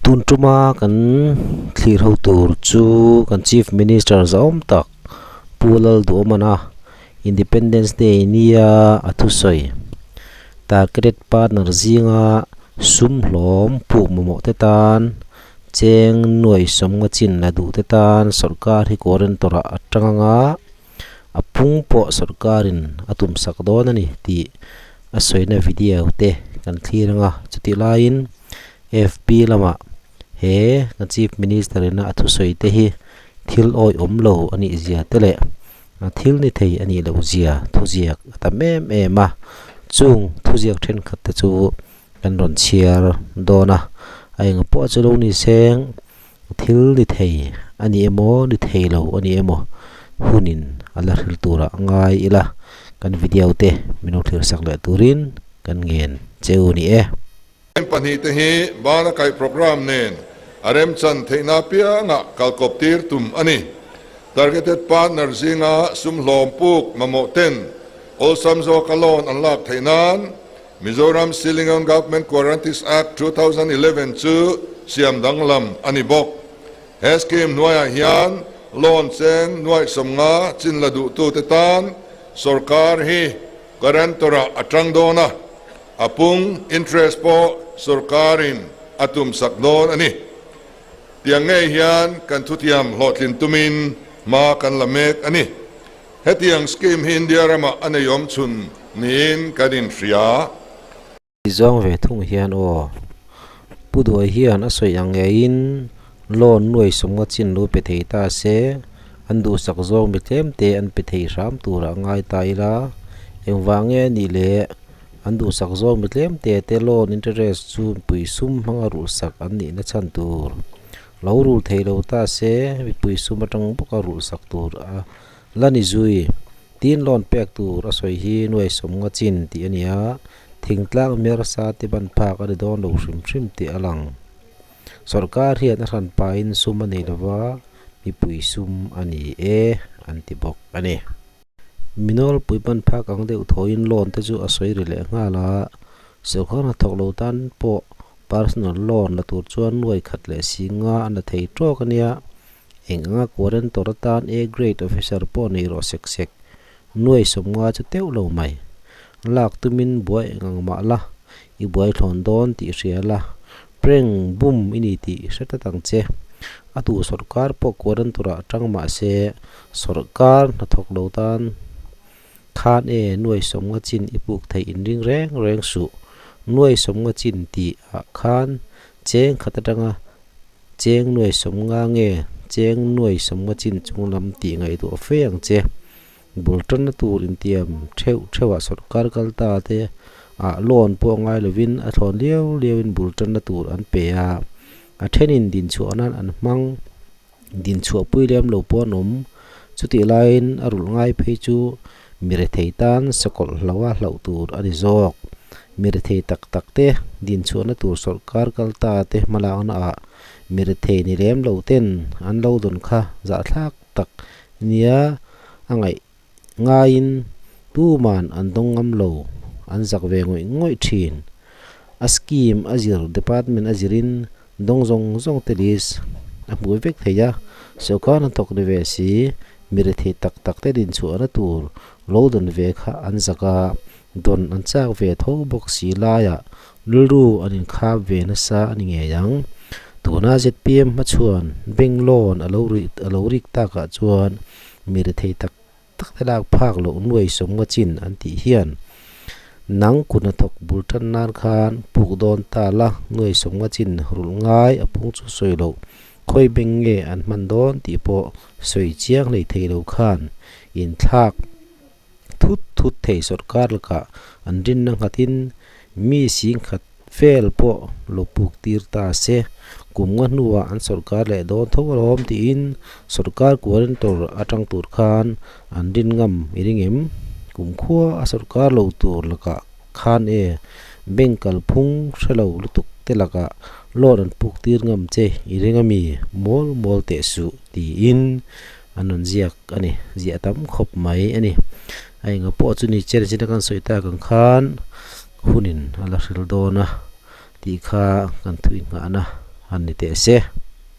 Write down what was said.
Tun tuma kan thlir ho tur chu kan Chief Minister zahawm tak Pu Lalduhawmana Independence Day nia a thusawi Targeted Partner zinga sum hlawm puk mamawh te tan cheng nuai sawmnga chin la duh te tan sawrkar hi guarantor ah a tang anga a pung pawh sawrkarin a tum sak dawn a ni tih a sawina video te kan thlir anga chutih laiin fb lamah he kan chief minister ina a thusawi te hi thil awihawm lo a nih zia te leh thil ni thei a nih loh zia thuziak a tam em em a chung thuziak thenkhat te chu kan rawn chhiar dawn a a eng pawh chu lo ni seng thil ni thei a ni emaw ni thei lo a ni emaw hunin a la hril turah ngai ila kan video te min lo thlir sak leh turin kan ngen cheu a ni e. Heng pahnihte hi bana kaih programme nen a remchan theihna apiangah kalkawp tir tum a ni. Targeted partner zinga sum hlawm puk mamawh ten awlsam zawka loan an lak theih nan Mizoram Ceiling on Government Guarantees Act 2011 chu siam danglam a ni bawk. He scheme hnuaiah hian loan cheng nuaih 50 chin la duhtute tan sorkar hi guarantor-ah a tang dawn a. A pung, interest, pawh sorkarin a tum sak dawn a ni. Tiang ngei hian kan thutiam hlawhtlin tumin hma kan la mek a ni. Hetiang scheme hi India ramah a nei awm chhun niin kan inhria. Ti zawng ve thung hian aw. Pu Duai hian a sawi ang ngeiin loan nuai 50 chin lo pe thei ta se, an duhsak zawng mi tlem te an pe thei hram turah ngai ta ila, engvang nge nih le? An duhsak zawng mi tlem te te loan interest chu mipui sum hmanga rulhsak an nihna chhan tur lo rul thei lo ta se mipui sum atang bawka rulhsak tur a la ni zui. Tin loan pek tur a sawi hi nuai 50 chin tih a ni a, thingtlang miarsa te ban phak a ni dawn lo hrim hrim tih a lang. Sorkar hian a hran pahin sum a nei lova mipui sum a ni e an ti bawk a ni. Minawlpui ban phak ang deuh thawiin loan te chu a sawi ri leh nghal a, sawrkar hnathawk lo tan pawh personal loan la tur chuan nuai khat leh si nga a na thei tawk a nia. Eng anga guarantor atan A grade officer pawh nei rawh sek sek, nuai 50 chu teuh lo mai. Lak tumin buai eng ang mah la, i buai thlawn dawn tih hria la, prank bum i ni tih hre tlat ang che. A duh sawrkar pawh guarantor ah tang mah se, Sawrkar hnathawk lo tan khan e nuai 50 chin i puk theih in ring reng reng suh. Nuai 50 chin tih ah khan cheng khat atanga cheng nuai 50 nge cheng nuai 50 chin chung lam tih ngaihtuah fe ang che. Bul tanna tur intiam theuh theuhah sawrkar kal ta te ah loan pawh ngai lovin a thlawn liau liauin bul tanna tur an pe a, a thenin dinchhuah nan an hmang. Dinchhuahpui lem lo pawh an awm. Chutih laiin a rulh ngai phei chu mi rethei tan sakawlh hlauha hlauh tur a ni zawk. Mi rethei tak tak te dinchhuahna tur sawrkar kal ta te hmalakna ah mi rethei ni lem lo ten an lo dawn kha zahthlak tak nia a ngaih ngaiin tuman an dawng ngam lo, an zak ve ngawih ngawih thin. A scheme a zir department a zirin dawng zawng zawng te list a hmuh vek thei a, sawrkar hnathawk ni ve si, mi rethei tak tak te dinchhuahna tur lo dawn ve kha an zak a, dawn an chak ve tho bawk si laiah rilru an inkhap ve nasa a ni ngei ang. Tuna zpm hmachhuan bank loan a lo ri a lo rik takah chuan mi rethei tak tak te lak phak loh nuai 50 chin an tih hian nang kut hnathawk bul tan nan khan puk dawn ta la nuai 50 chin rulh ngai a pung chu sawi loh khawi beng nge an hman dawn tih pawh sawi chiang hlei thei lo khan inthlak thut thut thei sawrkar lakah an rinna nghatin mi singkhat vel pawh lo puk tir ta se, kum nga hnuah an sawrkar leh dawn tho alawm tiin sawrkar guarantor atang tur khan an rin ngam i ring em? Kum khua a sawrkar lo tur lakah khan e bank kalphung hre lo lutuk te lakah loan an puk tir ngam che i ring ami? Mawl mawl teh suh tiin an rawn ziak a ni, ziah tam khawp mai a ni. A enga pawh chu ni chen chin a kan sawi tak ang khan hunin a la hril dawn a tih kha kan thuih nghahna han ni teh se.